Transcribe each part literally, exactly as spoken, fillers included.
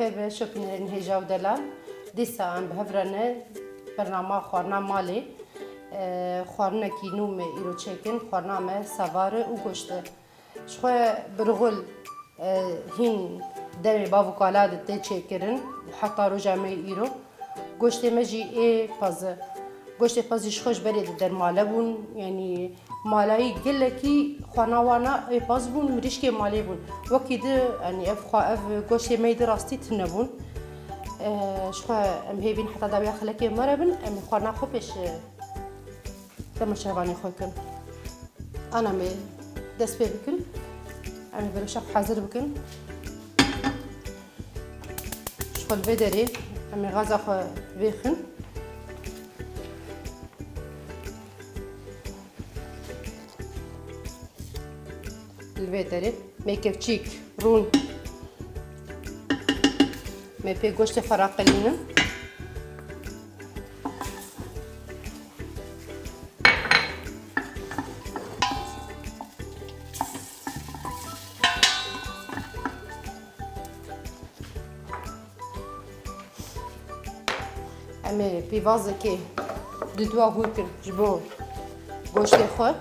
Bi şopînerên hêja û delal, dîsa em bi hev re ne bernama xwarina malê, e, xwarinekî nû me îro çêkin, xwarina me savar e û goşt e. Ji xwe bi rixul, e, hîn demê bav û kala de tê çêkirin û heta roja me îro. Goştê me jî ê pez e. Goştê pez jî ji xwe ji berê di dermale bûn, yanî malayî gelekî xwana wana ê pez bûn, mirîşkê malê bûn. Wekî di, yanî ev xwa, ev goştê me yê di rastî tune bûn. E, ji xwe em hêvîn heta dawiya xelekê me re bin, em ê xwarina xwe pêş, e, temaşevanê xwe kin. Ana me dest pê bikin. Em ê beroşa xwe hazir bikin. Ji xwe li vê derê em ê gaza xwe vêxin. Li vê derê me kevçîk rûn me pê goştê xwe raqelînin. Em ê pîvazekê duduwa hûr kin ji bo goştê xwe.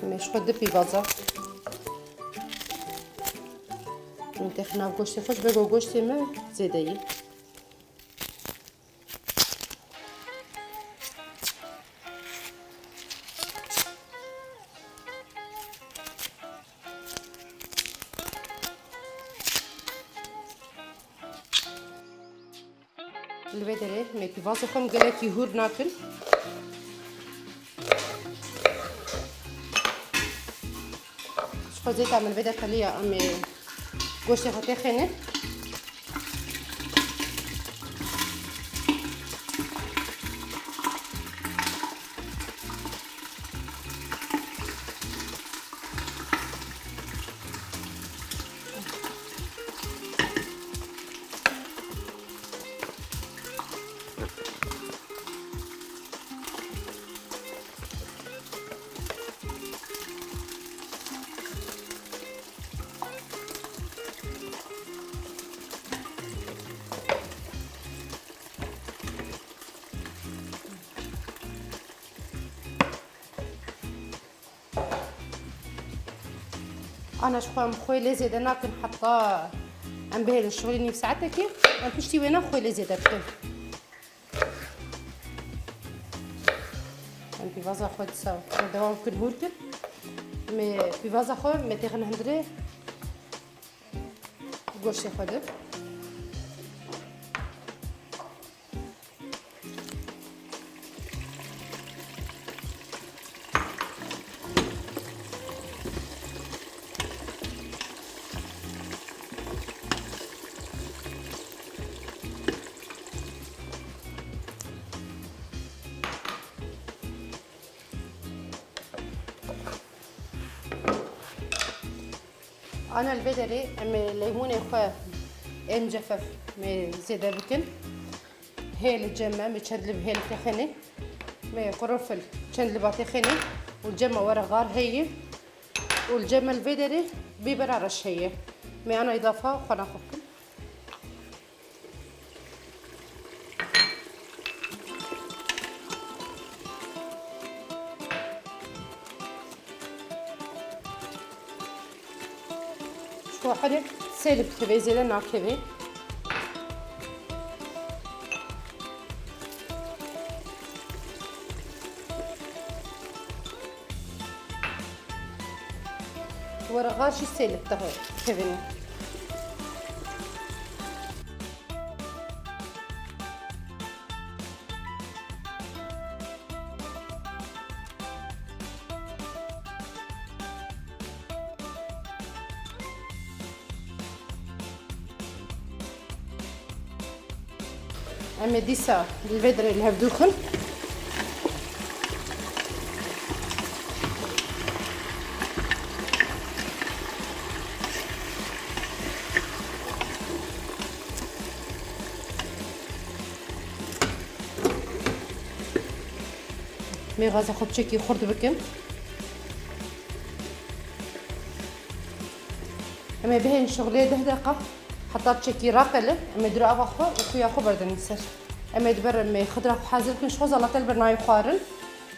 Em ê ji xwe du pîvaza min têxin nav goştê xwe, ji ber ku goştê me zêde ye. Li vê derê me pîvazê xwe em gelekî hûr nakin. Ji xwe zêta min vê de qeliya em ê goştê xwe têxêne. Ana ji xwe em xwê lê zêde nakin heta em bihêlin şixulî nîv saetekê, em piştî wêna xwê lê zêde bikin. Em pîvaza xwe dîsa berdewam bikin hûr kin. Me pîvaza xwe me têxin hundirê goştê xwe de. Ana li vê derê em ê leymonê xwe ên cefef me zêde bikin. Hê li cem me, me çend lib hê li têxêne. Me qurunfil çend liba têxêne û cem me wereqar heye û li cem me li vê derê bîbera reş heye. Me ana îdafa xwe naxwe bikin. Ji xwe herê sêlik divê zêde nakevê. Wereqar jî sêlik dixivîne. Em ê dîsa li vê derê li hev dûxin. Mê gaza xwe piçekî xurt bikim. Em ê bihên şixulê deh deqa heta piçekî raqele, em ê dûra ava xwe û xuya xwe berdin li ser. Em ê di ber em ê xidra xwe hazir bikin, ji xwe zalate li ber nayê xwarin.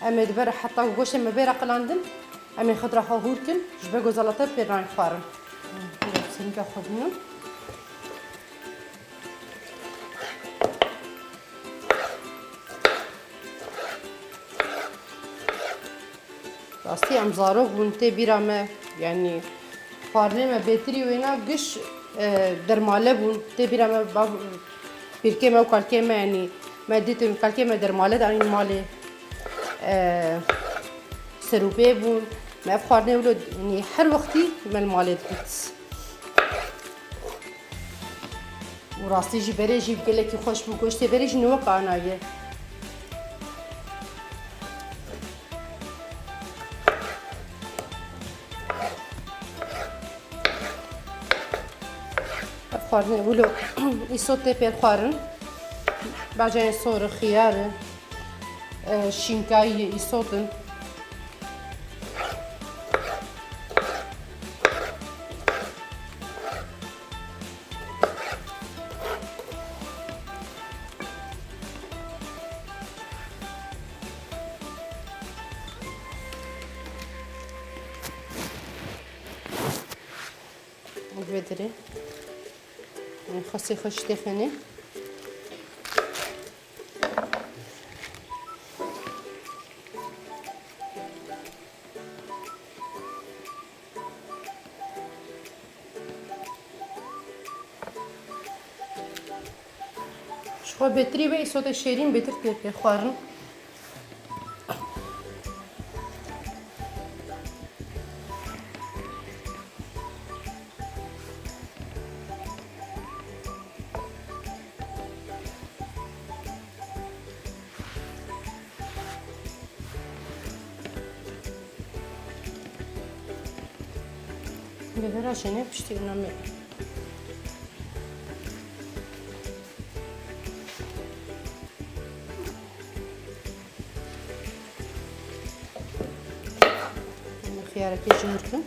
Em ê di ber heta ku goştê me bê reqilandin, em ê xidra xwe hûr kin, ji ber ku zalate pê nayê xwarin. Sênika xwe bînin. Rastî em zarok bûn, tê bîra me, yanî xwarinê me bêtirî wêna giş, e, dermale bûn. Tê bîra me, bav-, pîrkê me û kalkê me, yanî me dîtin kalkê me dermale danîn malê. E, serûpê bûn. Me ev xwarinê wilo, yanî her wextî me li malê dikit. Û rastî jî berê jî gelekî xweş bû, goştê berê jî ne wek ana ye. Ev xwarinê wilo îsot tê pê xwarin. Bacayê sor e, xiyar e, e, şînkayî ye, îsot in. Vê derê xasê xwe jî têxînê. Ji xwe bêtirî wê îsotê şêrîn bêtir tê pê xwarin. Bibera jî ne piştî wina me. Xiyareke jûr kim.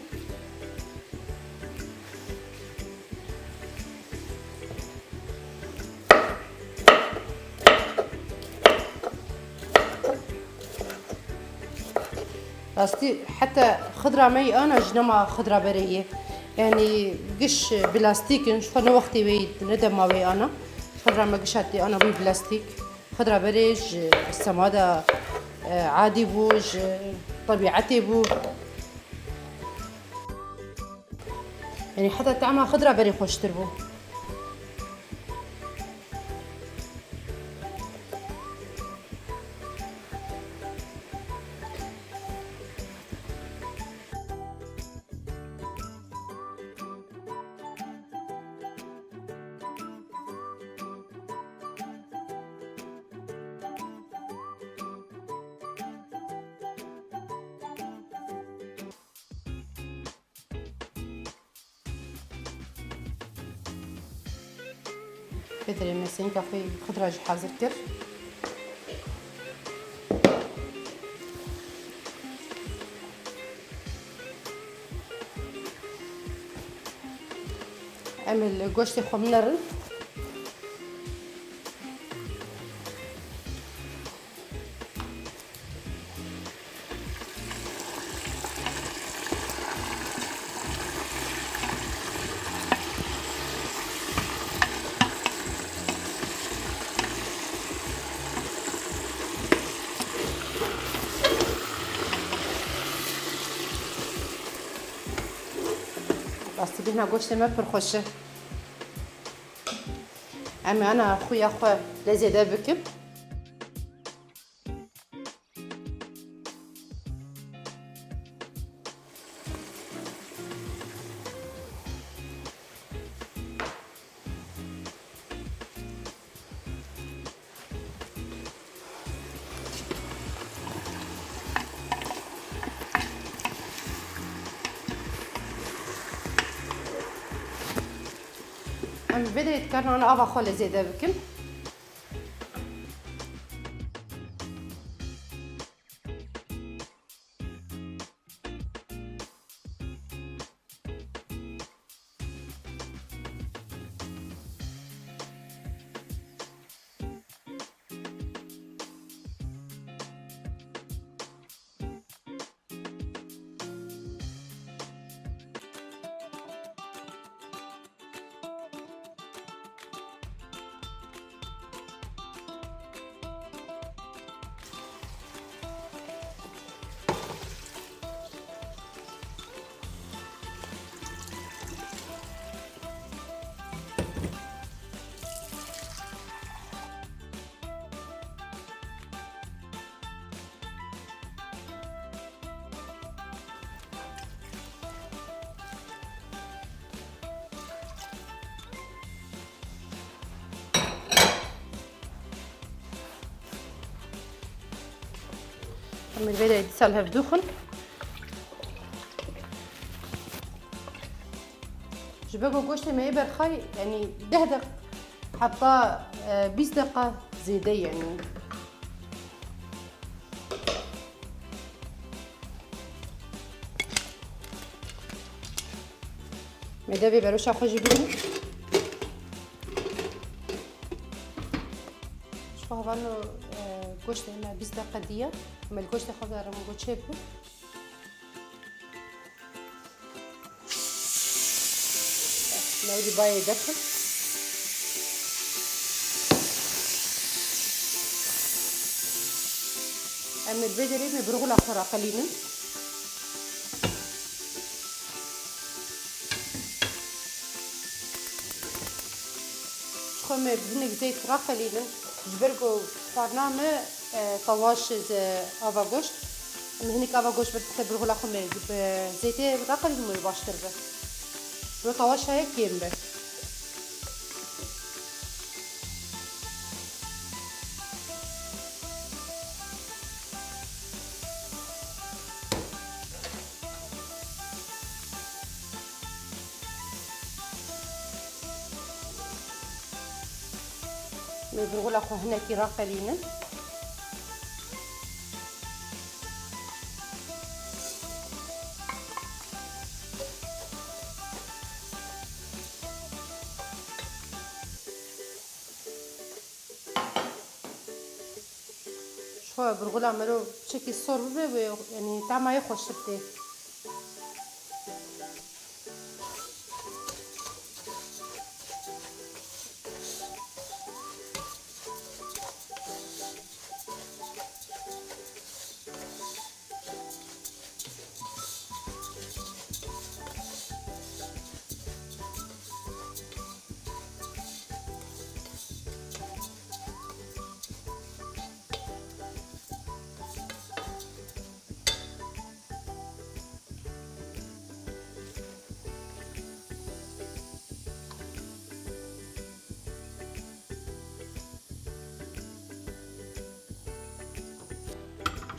Rastî heta xidra me yê ana jî nema xidra berê ye. Yanî giş plastîk in, ji xwe ne wextê wê ne dema wê ana. Xidra me giş hatî ana wî plastîk. Xidra berê ji semada, e, adî bû, ji tebîetê bû. Yanî heta tema xidra berê xweştir bû. Pêdirê me sênika xwe xidra jî hazir kir. Em ê li goştê xwe binerin. Rastî bêhna goştê me pir xweş e. Em ê ana xuya xwe lê zêde bikin. Em vê de dikarin ava xwe lê zêde bikin. Em ê vê de dîsa li hev dûxin. Ji ber ku goştê me yê berxay, yanî deh deq-, heta, e, bîst deqa zêde, yanî. Me devê beroşa xwe jî bidin. Ji xwe hevalno, e, goştê me bîst deqe diye. Me li goştê xwe de rem û çêbû. Newrî bayê derxin. Em ê li vê derê me birxula xwe raqelînin. Ji xwe me hinek zeyt raqelînin. Ji ber ku xwarina me, e, tawaş e ava goşt. Em hinek ava goşt bir te birxula xwe me bi zeytê raqelînin me baştir be. Bi tawaş heye kêm be. Em ê birxula xwe hinekî raqelînin. Ji xwe birxula mero çekî sor bibe, wê, yanî, tema yê xweş tê.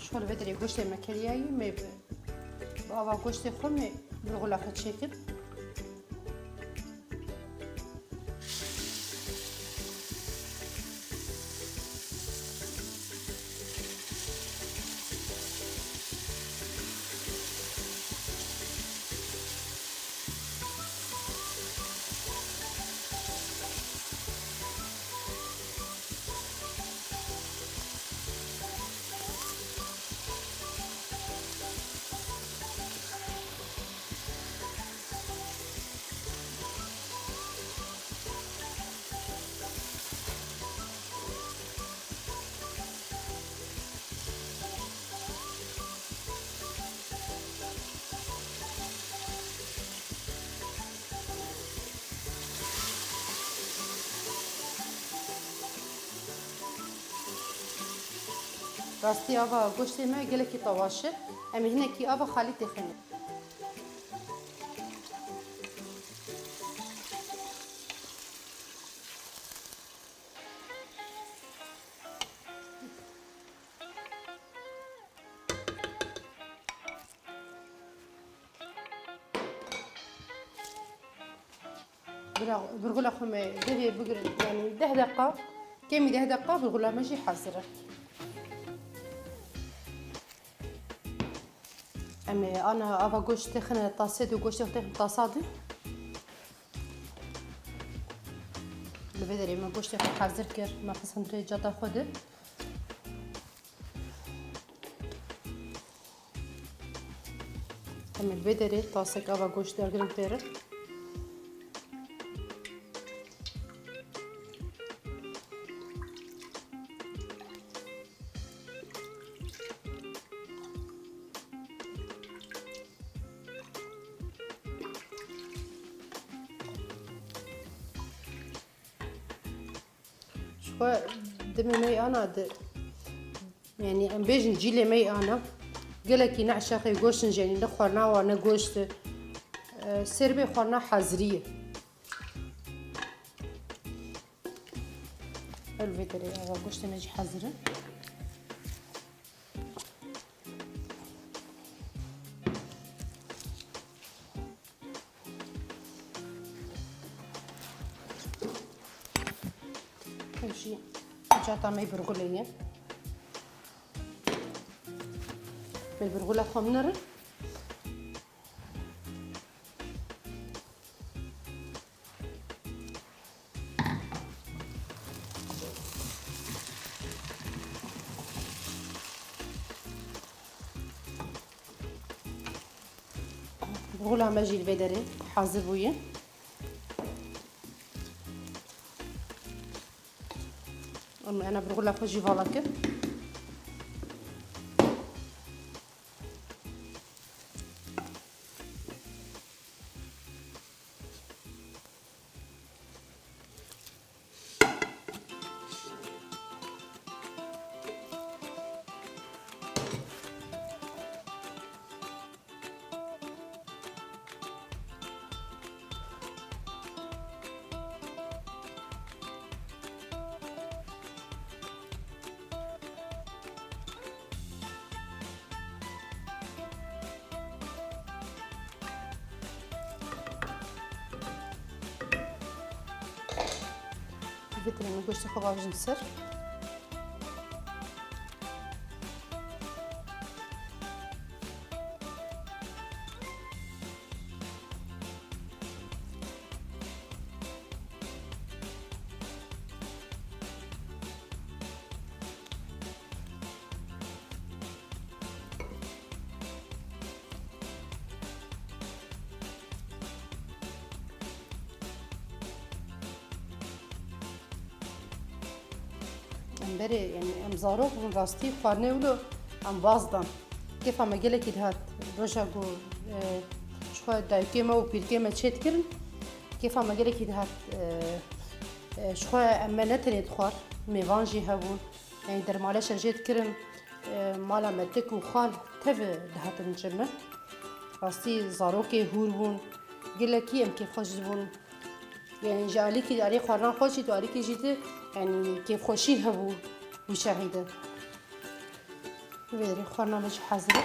Ji xwe li vê derê goştê me keriyayî, me bi, bi ava goştê xwe me birxula xwe çêkir. Rastî ava goştê me gelekî tawaş e. Em ê hinekî ava xalî têxînin. Birgula xwe me devê bigirin, yanî deh deqa, kemî deh deqa birgula me jî hazir e. Em ê ana ava goştê xine tasê de, goştê xwe têxin tasa de. Li vê derê me goştê xwe hazir kir, me xist hundirê cata xwe de. Em ê li vê derê tasek ava goşt dergirin pêre. Ji xwe dimê me yê ana di, yanî em bêjin cîlê me yê ana. Gelekî ne eşaqê goşt in jî, yanî ne xwarina wan ne goşt e. Sêrbê xwarina hazirî ye. Ew li vê derê ava goştê me jî hazir in. Ev jî cata me birgulê ye. Bi birgula xwe min re. Birgula me jî li vê derê hazir bûye. Em ena birgula xwe jî vala kir. Vê derê min goştê xwe bavêjin ser. Em berê, yanî em zarok bûn, rastî xwarinê wilo em baz dan. Kêfa me gelekî dihat. Roja ku, e, ji xwe dayikê me û pîrkê me çêdikirin, kêfa me gelekî dihat. E, e, ji xwe em me ne tenê dixwar, mêvan jî hebûn. Yanî dermaleşa jê dikirin, e, mala me tik û xal tev dihatin cem me. Rastî zarokê hûr bûn, gelekî em kêfxweş dibûn. Yanî ji alîkî, alî xwarina xwe jî, tu alîkî jî di, yanî kêfxweşî hebû wî çaxî de. Vê derê xwarina me jî hazir e.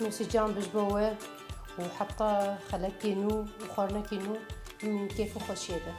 Nûsîcan bi ji bo we û heta xelekê nû û xwarinekê nû min kêf û xweşiyê de.